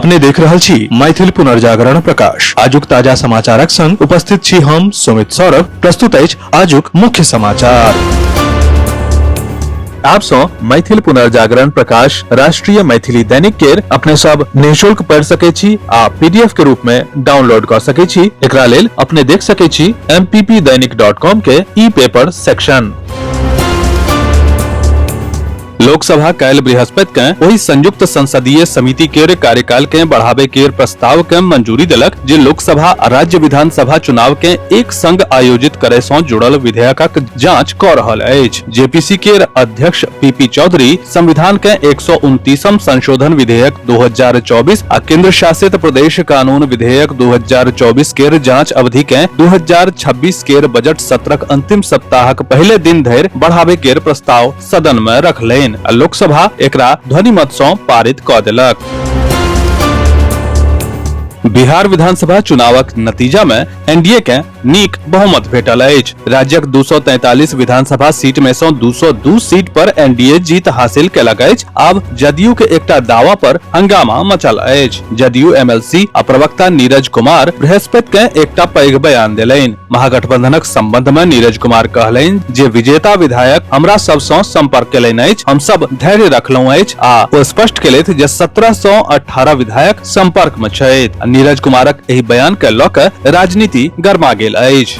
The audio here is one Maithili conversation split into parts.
अपने देख रहल छी मैथिल पुनर्जागरण प्रकाश। आजुक ताजा समाचारक संग उपस्थित छी हम सुमित सौरभ। प्रस्तुत अछि आजुक मुख्य समाचार। आप सौ मैथिल पुनर्जागरण प्रकाश राष्ट्रीय मैथिली दैनिक केर अपने सब निःशुल्क पढ़ सके छी आ पीडीएफ के रूप में डाउनलोड कर सके छी। एकरा लेल अपने देख सके छी mppdainik.com के ई पेपर सेक्शन। लोकसभा काल्हि बृहस्पति के ओहि संयुक्त संसदीय समिति केर कार्यकाल के बढ़ावे केर प्रस्ताव के मंजूरी देलक जे लोकसभा आ राज्य विधानसभा चुनाव के एक संग आयोजित करे सं जुड़ल विधेयकक जांच क रहल अछि। जेपीसी केर अध्यक्ष पीपी चौधरी संविधान के 129म संशोधन विधेयक 2024 आ केंद्र शासित प्रदेश कानून विधेयक 2024 केर जांच अवधि के 2026 केर बजट सत्रक अंतिम सप्ताहक पहिले दिन धरि बढ़ावे केर प्रस्ताव सदन में रखलनि आ लोकसभा एकरा ध्वनिमत सं पारित क देलक। बिहार विधानसभा चुनावक नतीजा में एनडीए के नीक बहुमत भेटल अछि। राज्यक 243 विधानसभा सीट में सं 202 सीट पर एनडीए जीत हासिल केलक अछि। आब जदयू के एकटा दावा पर हंगामा मचल अछि। जदयू एमएलसी आ प्रवक्ता नीरज कुमार बृहस्पति के एकटा पैघ बयान देलनि। महागठबंधनक संबंध में नीरज कुमार कहलनि जे विजेता विधायक हमरा सब सं संपर्क केलनि अछि, हम सब धैर्य रखलहुं अछि आ ओ स्पष्ट केलथि जे 17 सं 18 विधायक संपर्क में छथि। नीरज कुमारक एहि बयान के लऽ कऽ राजनीति गरमा गेल अछि।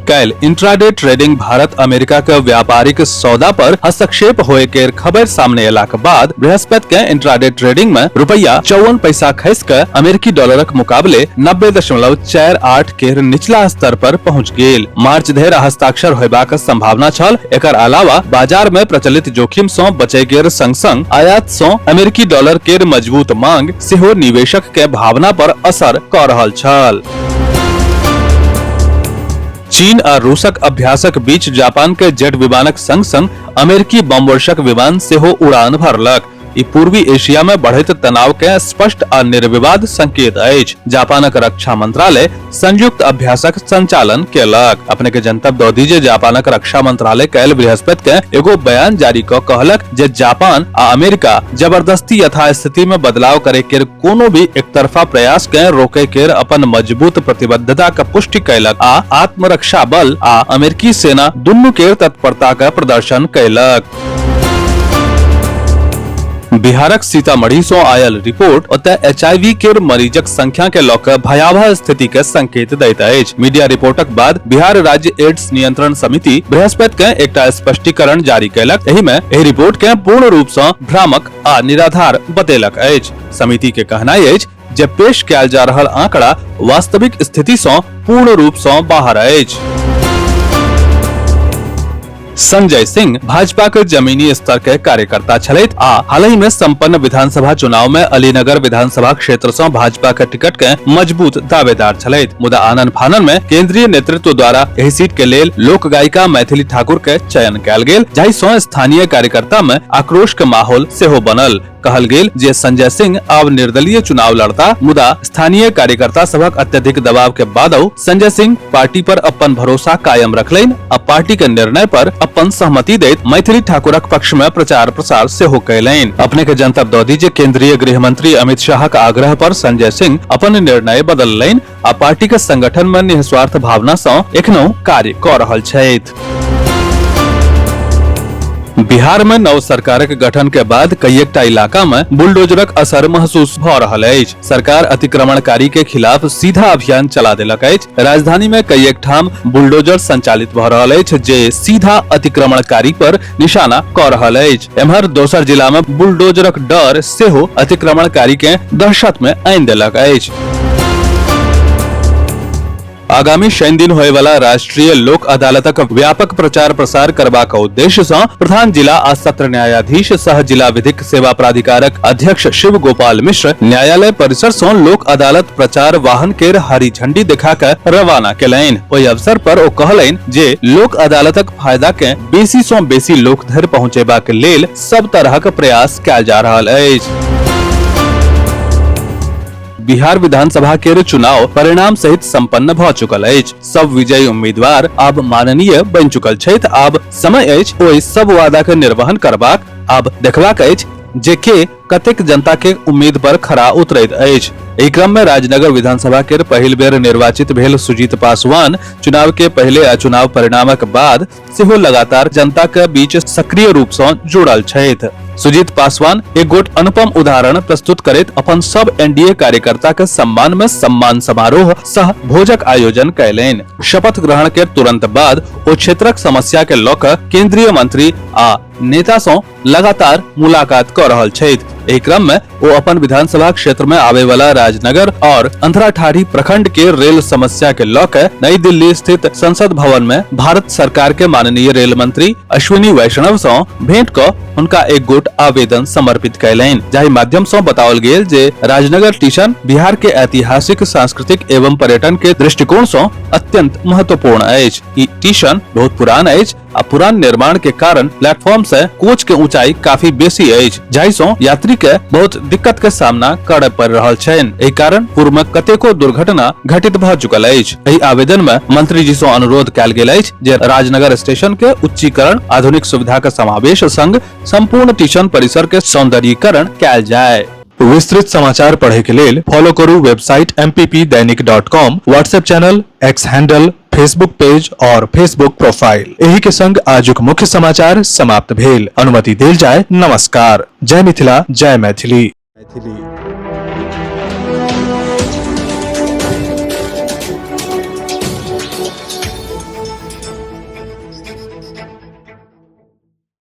काल्हि इंट्राडे ट्रेडिंग भारत अमेरिका के व्यापारिक सौदा पर हस्तक्षेप होए के खबर सामने एलाक बाद बृहस्पति के इंट्राडे ट्रेडिंग में रुपया 54 पैसा खसि के अमेरिकी डॉलरक मुकाबले 90.48 के निचला स्तर पर पहुंच गेल। मार्च धरि हस्ताक्षर होयबाक संभावना छल। एकर अलावा बाजार में प्रचलित जोखिम सं बचय केर संग संग आयात सं अमेरिकी डॉलर केर मजबूत मांग सेहो निवेशक के भावना पर असर क रहल छल। चीन आ रूसक अभ्यासक बीच जापान के जेट विमानक संग संग अमेरिकी बम वर्षक विमान सेहो उड़ान भरलक। ई पूर्वी एशिया में बढ़ैत तनाव के स्पष्ट आ निर्विवाद संकेत अछि। जापानक रक्षा मंत्रालय संयुक्त अभ्यासक संचालन केलक। अपने के जनतब दऽ दी जे जापानक रक्षा मंत्रालय काल्हि बृहस्पति के एगो बयान जारी क कहलक जे जापान आ अमेरिका जबरदस्ती यथास्थिति में बदलाव करे के कोनो भी एकतरफा प्रयास के रोके के अपन मजबूत प्रतिबद्धता के पुष्टि कयलक आ आत्मरक्षा बल आ अमेरिकी सेना दुनू के तत्परता के प्रदर्शन कयलक। बिहारक सीतामढ़ी सं आयल रिपोर्ट ओतय एचआईवी केर मरीजक संख्या के लऽ कऽ भयावह स्थिति के संकेत दैत अछि। मीडिया रिपोर्टक बाद बिहार राज्य एड्स नियंत्रण समिति बृहस्पति के एकटा स्पष्टीकरण जारी कयलक। एहि में एहि रिपोर्ट के पूर्ण रूप सं भ्रामक आ निराधार बतेलक अछि। समिति के कहनाइ अछि जे पेश कयल जा रहल आंकड़ा वास्तविक स्थिति सं पूर्ण रूप सं बाहर अछि। संजय सिंह भाजपा के जमीनी स्तर के कार्यकर्ता छलथि आ हालहि में संपन्न विधानसभा चुनाव में अलीनगर विधानसभा क्षेत्र सं भाजपा के टिकट के मजबूत दावेदार छलथि। मुदा आनन फानन में केंद्रीय नेतृत्व द्वारा एहि सीट के लेल लोक गायिका मैथिली ठाकुर के चयन कयल गेल, जाहि सं स्थानीय कार्यकर्ता में आक्रोश के माहौल सेहो बनल। कहल गेल जे संजय सिंह आब निर्दलीय चुनाव लड़ता, मुदा स्थानीय कार्यकर्ता सभक अत्यधिक दबाव के बादो संजय सिंह पार्टी पर अपन भरोसा कायम रखलनि आ पार्टी के निर्णय पर अपन सहमति दैत मैथिली ठाकुरक पक्ष में प्रचार प्रसार सेहो कयलनि। अपने के जनतब दऽ दी जे केंद्रीय गृह मंत्री अमित शाहक आग्रह पर संजय सिंह अपन निर्णय बदललनि आ पार्टी के संगठन में निस्वार्थ भावना सँ एखनहुँ कार्य कऽ रहल छथि। बिहार में नव सरकारक गठन के बाद कईटा इलाका में बुलडोजरक असर महसूस भ रहल अछि। सरकार अतिक्रमणकारी के खिलाफ सीधा अभियान चला देलक अछि। राजधानी में कई ठाम बुलडोजर संचालित भ रहल अछि जे सीधा अतिक्रमणकारी पर निशाना क रहल अछि। एम्हर दोसर जिला में बुलडोजरक डर सेहो अतिक्रमणकारी के दहशत में आनि देलक अछि। आगामी शनि दिन होय वाला राष्ट्रीय लोक अदालतक व्यापक प्रचार प्रसार करबाक उद्देश्य सँ प्रधान जिला आ सत्र न्यायाधीश सह जिला विधिक सेवा प्राधिकारक अध्यक्ष शिव गोपाल मिश्र न्यायालय परिसर सँ लोक अदालत प्रचार वाहन केर हरी झंडी देखा कऽ रवाना केलनि। ओहि अवसर पर ओ कहलनि जे लोक अदालतक फायदा के बेसी सँ बेसी लोक धरि पहुंचेबाक लेल सब तरहक प्रयास कयल जा रहल अछि। बिहार विधानसभा के चुनाव परिणाम सहित संपन्न भ चुकल अछि। सब विजयी उम्मीदवार आब माननीय बनि चुकल छथि। आब समय अछि ओहि सब वादा के निर्वहन करबाक। आब देखबाक अछि जे के कतेक जनता के उम्मीद पर खरा उतरैत अछि। एहि क्रम में राजनगर विधानसभा के पहिल बेर निर्वाचित भेल सुजीत पासवान चुनाव के पहिले आ चुनाव परिणामक बाद सेहो लगातार जनता के बीच सक्रिय रूप सँ जुड़ल छथि। सुजीत पासवान एक गोट अनुपम उदाहरण प्रस्तुत करैत अपन सब एनडीए कार्यकर्ता के सम्मान में सम्मान समारोह सह भोजक आयोजन कयलनि। शपथ ग्रहण के तुरंत बाद ओ क्षेत्रक समस्या के लऽ कऽ केंद्रीय मंत्री आ नेता सँ लगातार मुलाकात कऽ रहल छथि। एहि क्रम में ओ अपन विधानसभा क्षेत्र में आवे वाला राजनगर और अंधराठाढ़ी प्रखंड के रेल समस्या के लऽ के नई दिल्ली स्थित संसद भवन में भारत सरकार के माननीय रेल मंत्री अश्विनी वैष्णव सँ भेंट कऽ हुनका एक गोट आवेदन समर्पित कयलनि, जाहि माध्यम सँ बताओल गेल जे राजनगर स्टेशन बिहार के ऐतिहासिक, सांस्कृतिक एवं पर्यटन के दृष्टिकोण सँ अत्यंत महत्वपूर्ण अछि। ई स्टेशन बहुत पुरान अछि आ पुरान निर्माण के कारण प्लेटफॉर्म से कोच के ऊंचाई काफी बेसी अछि, जाहि सँ यात्री के बहुत दिक्कत के सामना करय पड़ि रहल छनि। एहि कारण पूर्व में कतेको दुर्घटना घटित भऽ चुकल अछि। एहि आवेदन में मंत्री जी सँ अनुरोध कयल गेल अछि जे राजनगर स्टेशन के उच्चीकरण, आधुनिक सुविधा के समावेश संग संपूर्ण स्टेशन परिसर के सौंदर्यीकरण कयल जाय। विस्तृत समाचार पढ़े के लेल फॉलो करू website mppdainik.com, WhatsApp channel, X handle, Facebook page और फेसबुक प्रोफाइल। एही के संग आजुक मुख्य समाचार समाप्त भेल। अनुमति देल जाय। नमस्कार। जय मिथिला, जय मैथिली। मैथिली।